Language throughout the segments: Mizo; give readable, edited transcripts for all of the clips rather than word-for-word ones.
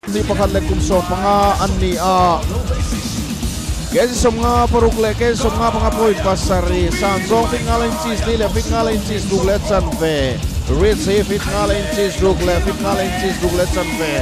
Ni pakhat leh kum 15 an ni a. Kg 56 leh kg 55 point pasarih san zawng feet nga la inches li leh feet nga la inches ruk leh chanve. Ritz hi feet nga la inches ruk leh feet nga la inches ruk leh chanve.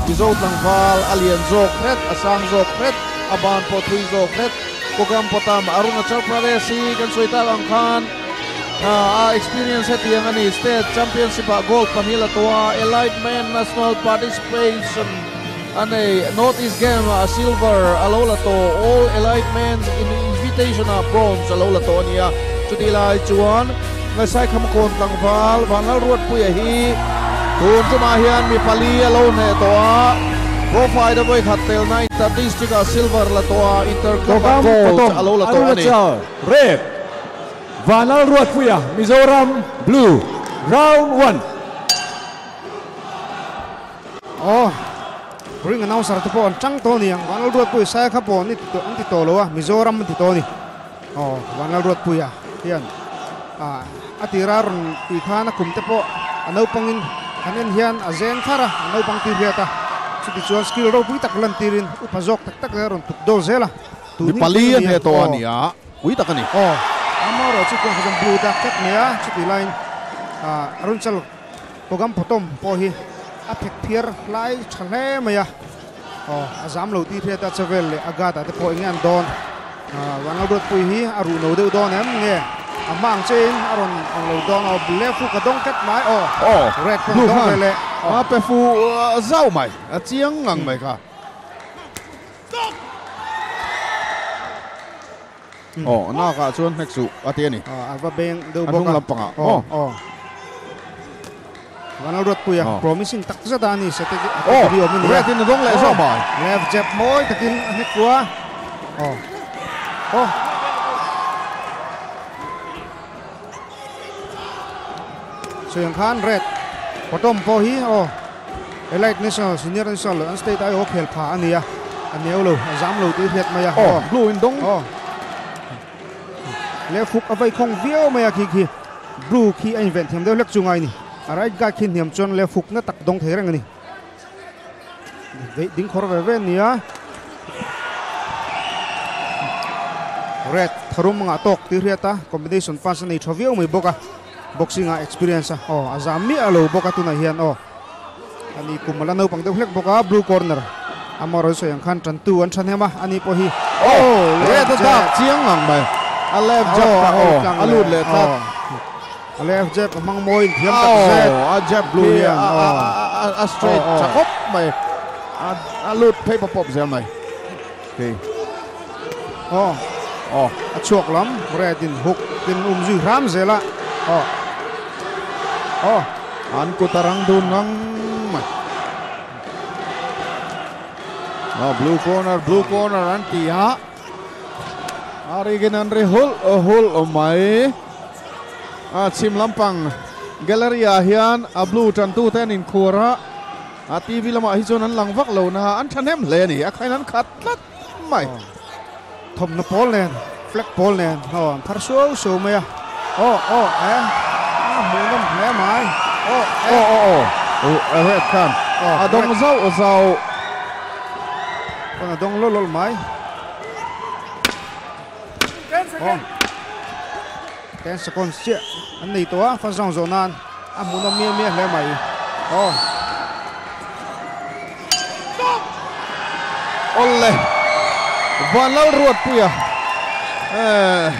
Mizo tlangval a lian zawk hret, a sang zawk hret, a ban pawh thui zawk hret. Kogam Potam Arunachal Pradesh hi kan sawi tak ang khan a experience hetiang a ni. State Championship ah gold pahnih la tawh a, Elite Men National Participation a nei. North East Games ah silver a lo la tawh, All Elite Men's Invitation ah bronze a lo la tawh a ni a. Chutih lai chuan Ngaisaikhamakhâwn tlangval Vanlalruatpuia hi tun tumah hian mi pali a lo hneh tawh a, Profile a vawikhat telna Inter District ah silver la tawh a, Inter Club ah gold a lo la tawh a ni. Red, Vanlalruatpuia, Mizoram, Blue, Round one. Aw, ring announcer te pawh an tang tawh a ni ang, Vanlalruatpuia sai kha pawh an ti tawh lo a, Mizoram an ti tawh a ni. Aw, Vanlalruatpuia hian a tira rawn tih khan a kum te pawh a naupangin han en hian a zen thar a, a naupang tir hiat a, chutichuan skill ropui tak lantirin upa zawk tak tak te rawn tuk dawl zel a. Mi pali a hneh tawh a ni a, pui tak a ni. Aw, amaherawh chu kawngka chuan blue dak tlat mai a, chutih laiin Arunachal Kogam Potom pawh hi a phek phiar lai tha hle mai a. Aw, a zam lo tih hriat a, chevel leh a guard ah te pawh eng nge an dawn? Vanlalruatpui hi a ruh no deuh dawn em nge? A hma ang chein a rawn ang lo dawn aw, left hook a dawng tlat mai aw, red pawh a dawng ve leh. A pe fu zauh mai, a chiang ngang mai kha. Aw, nakah chuan hnek suh a ti a ni. A va beng deuh bawk a. A hnung lampangah maw? Aw. Vanlalruatpuia promising tak zet a ni sete a category awm a ni a. Red in a dawng leh zawk mai. Left jab mawi takin a hnek kua. Aw. Aw. Sawi ang khan red bottom pawh hi aw elite national senior national leh an state aiawh khel pha a ni a, a neu lo a zam lo tih hriat mai a. Aw blue in dawng. Aw left hook a vei khawng viau mai a khi khi blue khi a inven thiam deuh hlek chu ngai a ni. A right guard khi hniam chuan left hook na tak dawng thei reng a ni. Veih ding khawr ve ve a ni a. Red tharum anga tawk tih hriat a combination punch a nei tha viau mai bawk a boxing ah experience a aw a zam miah lo bawk a tunah hian aw ani kum ala naupang deuh hlek bawk a blue corner amaherawh sawi ang khan tantu an thahnem a ani pawh hi aw red a dak chiang ngang mai a left jab kha aw a lut leh tlat a left jab a hmang mawi in thiam tak zet aw a jab blue hian a straight tha khawp mai a lut phei pawp pawp zel mai. Hei. Aw. Aw. A chhuak lam red in hook tin um zui hram zel a. Aw. Aw. An kut a rang dun ngang mai. Aw, blue corner, blue corner an ti a. A rigin an ri hul hul mai. A chhim lampang gallery ah hian a blue tantu te an inkhuar a. A TV lamah hi chuan an lang vak lo na, an thahnem hle a ni, a khain an khat tlat mai. Thawmhnaw pawl nen, flag pawl nen, aw an phar suau suau mai a, aw aw e, a hmuhnawm hle mai, aw e. Aw aw aw, a red khan a dawng zauh zauh. Pawn a dawng lawlh lawlh mai. Aw, 10 seconds chiah an nei tawh a, first round zawh nan a hmuhnawm miah miah hle mai. Aw. Awle, Vanlalruatpuia eh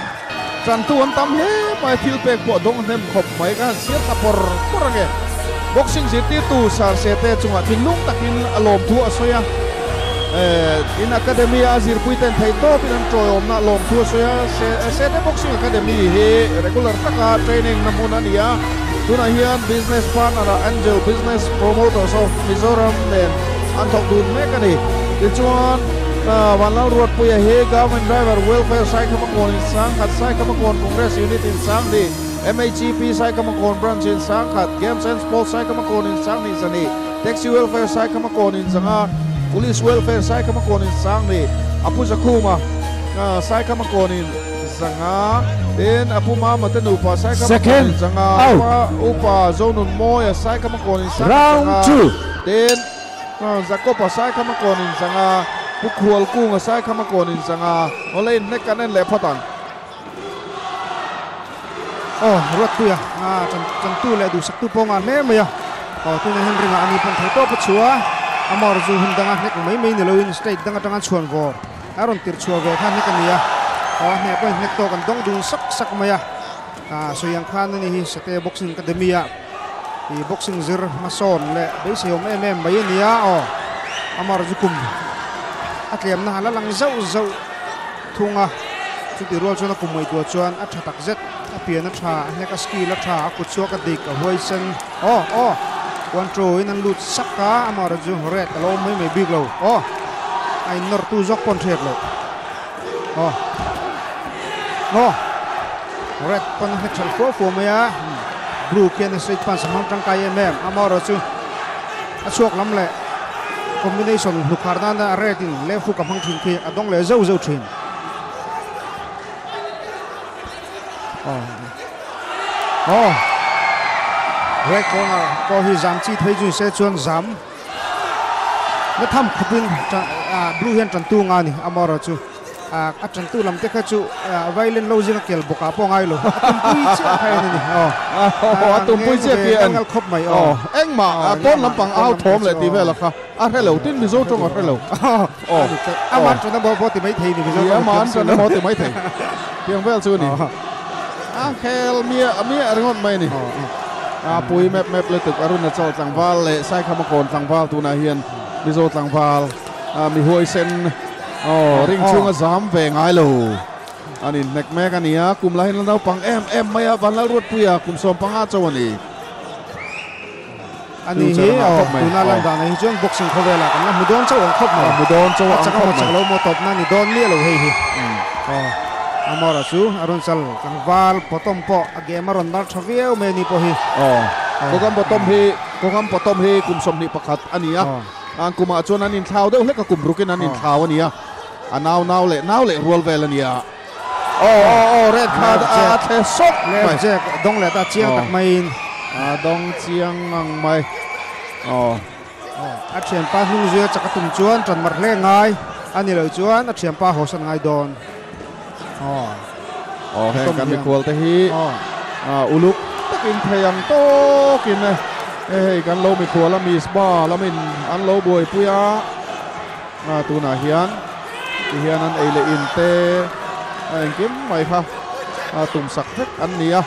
tantu an tam hle mai, thil pek pawh dawng hnem khawp mai, ka han siar ta pawr pawr ange. Boxing zirtirtu Sarse te chungah thinlung takin a lawmthu a sawi a, eh in academy a zirpui ten theih tawpin an tawiawmna lawmthu a sawi a, Sete Boxing Academy hi regular taka training na hmun a ni a, tunah hian business partner ah Angel Business Promoters of Mizoram nen an thawk dun mek a ni. Tichuan Vanlalruatpuia hi Government Driver Welfare Saikhamakawn in Sangkhat, Saikhamakawn Congress Unit in Sangni, MHEP Saikhamakawn Branch in Sangkhat, Games and Sports Saikhamakawn in Sangni Zani, Taxi Welfare Saikhamakawn in Zanga, Police Welfare Saikhamakawn in Sangni, Apu Zakhuma Saikhamakawn in Zanga, tin Apu Mama te nupa Saikhamakawn in Zanga, Upa Zonunmawia Saikhamakawn in Sangkhat Zanga, tin. Jacob a sai khama kawn in 5 pu khual kung a sai khama kawn in 5 awle in hnek kan en leh phawt ang. Aw Ruatpuia a chantu leh duhsak tu pawh ngah hle mai a, aw tunah hian ringah ani pawn thei tawp a chhuah a, amah erawh chu hun danga hnek mai mai ni loin state dang atanga chhuan vawr a rawn tirh chhuah ve kha hnek a ni a, aw a hneh pawhin hnek tawk an dawng dun sak sak mai a, sawi ang khan ani hi Sate Boxing Academy ah ih boxing zir hmasawn leh beisei awm em em mai a ni a, aw amah erawh chu kum a tlemna a la lang zauh zauh thung a, chutih rual chuan a kum ngaihtuah chuan a tha tak zet, a pian a tha, a hnek a skill a tha, a kut chhuak a dik, a huaisen, aw aw one two in an lut sak a, amah erawh chu red a lo awm mai mai bik lo, aw a in nawr tu zawk pawn hriat loh, aw aw red pawn a hnek ṭhelh fua fua mai a, blue khian a straight punch a hmang tangkai em em, amah erawh chu a chhuak lam leh. Combination hnukhar nana red in left hook a hmang thin khi a dawng leh zeuh zeuh thin. Oh. Oh. Red corner pawh hi zam chi thei chu se chuan zam. Na tham khupin blue hian tantu nga ni amora chu. A tantu lam te kha chu violent lo zinga kel bawkah pawh ngai lo. A tumpui chiah kha en a ni. Aw. A tumpui chiah khi en. Ngal khawp mai. Aw. Engmah pawn lampang au thawm leh tih vel a kha a hre lo. Tin Mizo tawng a hre lo. Aw. Aman tan emaw pawh ti mai thei ni Mizo tawng. Aman tan emaw ti mai thei. Tiang vel chu a ni. A khel miah miah ringawt mai a ni. A pui mep mep lutuk Arunachal tlangval leh Saikhamakawn tlangval tunah hian Mizo tlangval mi huaisen Aw, ring chhunga zam ve ngai lo. An inhnek mek a ni a, kum lahin la naupang em em mai a, Vanlalruatpuia kum 15 chauh a ni. A ni hi, aw, tuna lan danah hi chuan boxing khawvelah kan la hmu dawn chauh ang khawp mai. Hmu dawn chauh ang khawp mai. A chak emaw chak lo maw tawpna ni dawn miah lo hei hi. Aw, Amora chu a rawn chal tlangval bottom pawh a game a rawn mar tha viau mai a ni pawh hi. Aw, Kawngam bottom hi, Kawngam bottom hi kum 21 a ni a. An kumah chuan an inthlau deuh hlek a, kum rukin an inthlau a nia. A nau nau leh nau leh rual vel a nia. Aw aw aw red kha a thle sawk mai. Left jack dawng leh ta chiang tak maiin. A dawng chiang ngang mai. Aw. A thianpa hnung zuia chak a tum chuan tan mar hle ngai a ni loh chuan a thianpa hawsan ngai dawn. Aw. Aw heng kan mikhual te hi uluk takin thei ang tawkin hei kan lo mikhual a Misba lamin an lo buaipui a tunah hian tihian an ei leh in te a engkim mai kha tumsak vek an ni a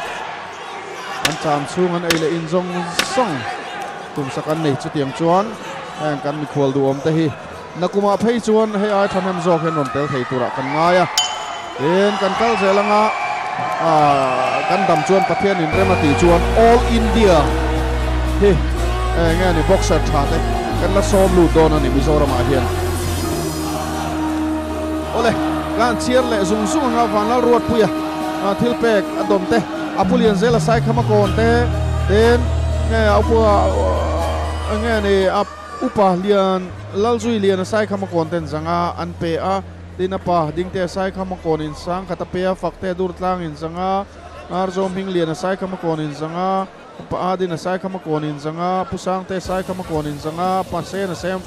an cham chhung an ei leh in zawng zawng tumsak an ni chutiang chuan heng kan mikhual duhawm te hi Nakumah phei chuan hei ai thahnem zawk hian rawn tel thei turah kan ngai a, tin kan kal zel anga kan dam chuan Pathian in rem a tih chuan All India hi eng nge ni boxer tha te kan la sawm lut dawn a ni Mizoramah hian. Awle, kan chhiar leh zung zung anga Vanlalruatpuia thil pek a dawn te, a pu lian zela Saikhama kawn te, tin nge a upa eng nge ni a Upa Lian Lalzui Lian a Saikhama kawn ten zanga an pe a, tin a pa Dingte a Saikhama kawn in sang khat a pe a, Fakte a dur tlang in zanga, Arzo Hming Lian a Saikhama kawn in zanga, Pa Adin a Saikhama kawn in zanga, Pu Sangte a Saikhama kawn in zanga, Pa Sen a Sem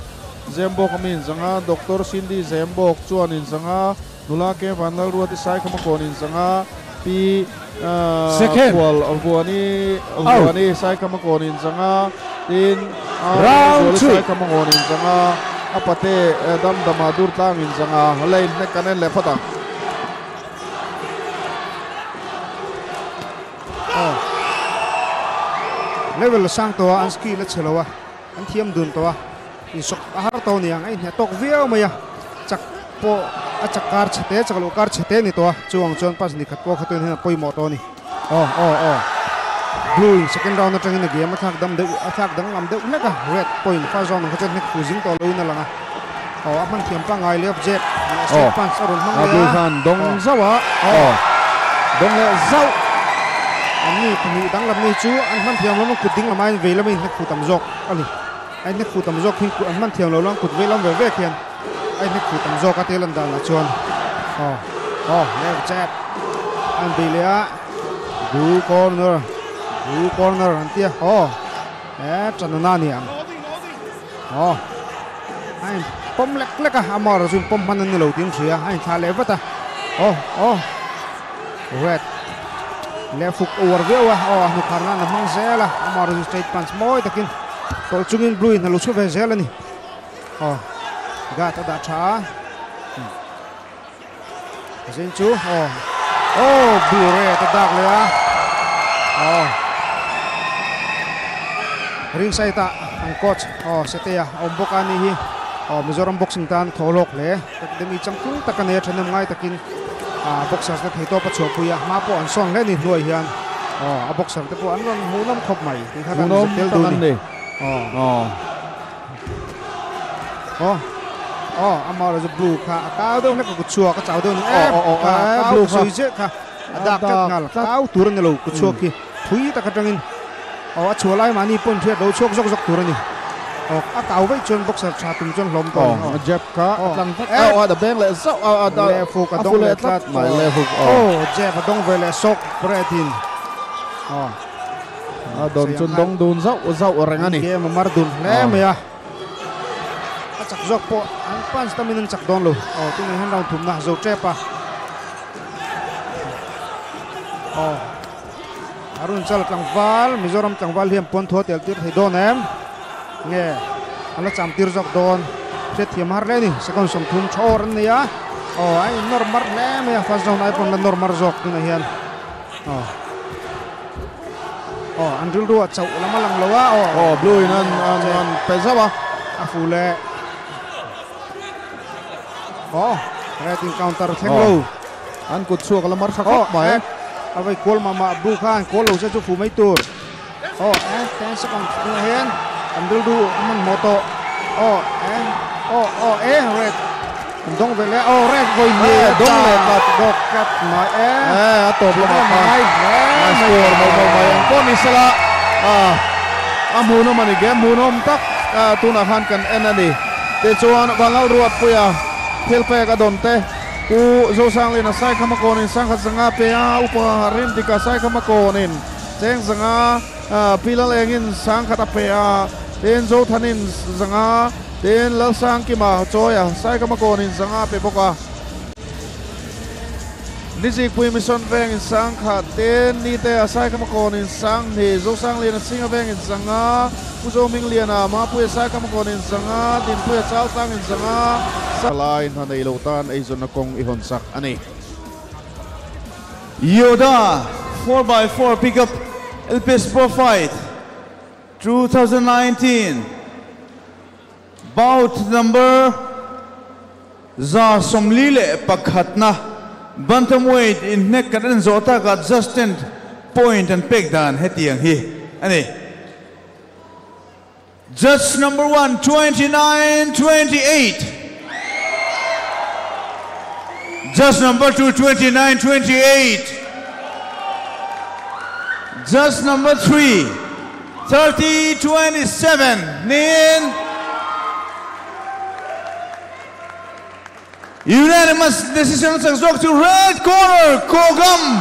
Zembawk a mi in zanga, Doctor Cindy Zembawk chuan in zanga, Nula Ke Vanlalruati Saikhama kawn in zanga, Pi Khual Vuani Vuani Saikhama kawn in zanga, tin Zuali Saikhama kawn in zanga, a pate Damdama Durtlang in zanga, lane hnek kan en leh phawt ang. Level sang tawh a, an skill a chhe lo a, an thiam dun tawh a. Insawk a har tawh aniang a inhne tawk viau mai a, chak pawh a chak kar chhe te chak loh kar chhe te a ni tawh a, chuang chuan pass ni khat pawh kha tuin hian a pawimawh tawh a ni. Aw aw aw Blue in second round atangin a game a thlak dam deuh a thlak danglam deuh hlek a, red point first round ang kha chuan hnek fu zing tawh loin a lang a, aw a hman thiam pangngai left jab leh straight punch a rawn hmang leh a. Blue khan dawng zauh a, aw dawng leh zauh. An ni pahnih danglam ni chu an hman thiam lo an kut ding lamah in vei lama inhnek fu tam zawk a ni. A inhnek fuh tam zawk hi an hman thiam lo lang kut vei lam ve ve khian a inhnek fuh tam zawk a tel an danah chuan aw aw left jab an bei leh a blue corner blue corner an tia aw e tanana ni ang aw. A in pawm lek lek a, amaherawh chu in pawm hman a ni lo tih an hria, a inthlah leh vat a. Aw aw Red leh fuk a uar viau a, aw a hnukhar nan a hmang zel a, amaherawh chu straight punch mawi takin tawlh chungin Blue in a lo chhu ve zel a ni. Aw guard a dah tha a. Zin chu aw aw blue red a dak leh a aw ring side ah an coach aw Setea a awm bawk a ni hi aw Mizoram boxing tan thaw lawk hle academy changtlung tak a nei a thahnem ngai takin ah boxers te theihtawp a chhuahpui a hma pawh an sawn hle ni hnuai hian aw a boxer te pawh an rawn hmuhnawm khawp mai tih kha kan zet tel dun a ni aw. Aw aw amaherawh chu blue kha a kau deuh hlek a kut chhuak a chau deuh a ni em kha a kau ka sawi zeh kha a dak tlat nghal kau tur a ni lo kut chhuak hi thui tak atangin aw a chhuah lai mahni pawhin hriat lo chhuak zawk zawk tur a ni aw a kau vaih chuan boxer tha tum chuan hlawm tawh a ni aw jab kha a tlang vat aw a beng leh zauh a a leh fuk a dawng leh tlat mai leh fuk aw jab a dawng ve leh sawk bread in aw. A dawn chu dawng dun zauh zauh reng a ni. Game a mar dun hle mai a. A chak zawk pawh an punch tamin an chak dawn lo. Aw tunah hian round thumna zo tep a. Aw Arunchal tlangval Mizoram tlangval hian pawn thua tel tir thei dawn em? Nge a la cham tir zawk dawn. Hriatthiam har hle a ni. Second 30 tha awr an nei a. Aw a in nawr mar hle mai a. First round ai pawn la nawr mar zawk tunah hian. Aw. Aw an rilru a chauh lam a lang lo a aw. Aw blue in an an an pe zauh a. A fu leh. Aw red in counter thleng lo. An kut chhuak a la mar tha khawp mai. A vei kual mah mah blue khan kual lo se chu fu mai tur. Aw eh 10 second hnungah hian an rilru a hmanhmawh tawh. Aw eh aw aw eh red. An dawng ve leh aw red vawi hnih a dawng leh tlat bawk tlat mai e. Eh a tawp lamah khan ngai hle a score mawlh mawlh mai ang pawh ni sela a hmuhnawm a ni game hmuhnawm tak tunah khan kan en a ni. Tichuan Vanlal Ruatpuia thil pek a dawn te Pu Zosanglina Saikhama kawnin sangkhat zanga pe a Upa Rindika Saikhama kawnin cheng zanga Pi Lalengin sangkhat a pe a tin Zothanin zanga Tin, Lalsangkima chawia Saikama kawnin zanga pe bawk a. Nizikpui Mission vengin sangkhat, tin, Nitea Saikama kawnin sanghnih, Zosangliana Singa vengin zanga, Pu Zomingliana Mapuia Saikama kawnin zanga, Dinpuia Chaltlangin zanga, Thalai hna nei lo tan eizawnna kawng i hawn sak a ni. Yoda 4x4 pickup LPS Pro Fight 2019 Bout number 141na Bantamweight inhnek kan en zawh takah Justin point an pek dan hetiang hi a ni. Judge number one 29 28 Judge number two 29 28 Judge number three 30 27 niin Unanimous decision chak zawk chu Red Corner Kogam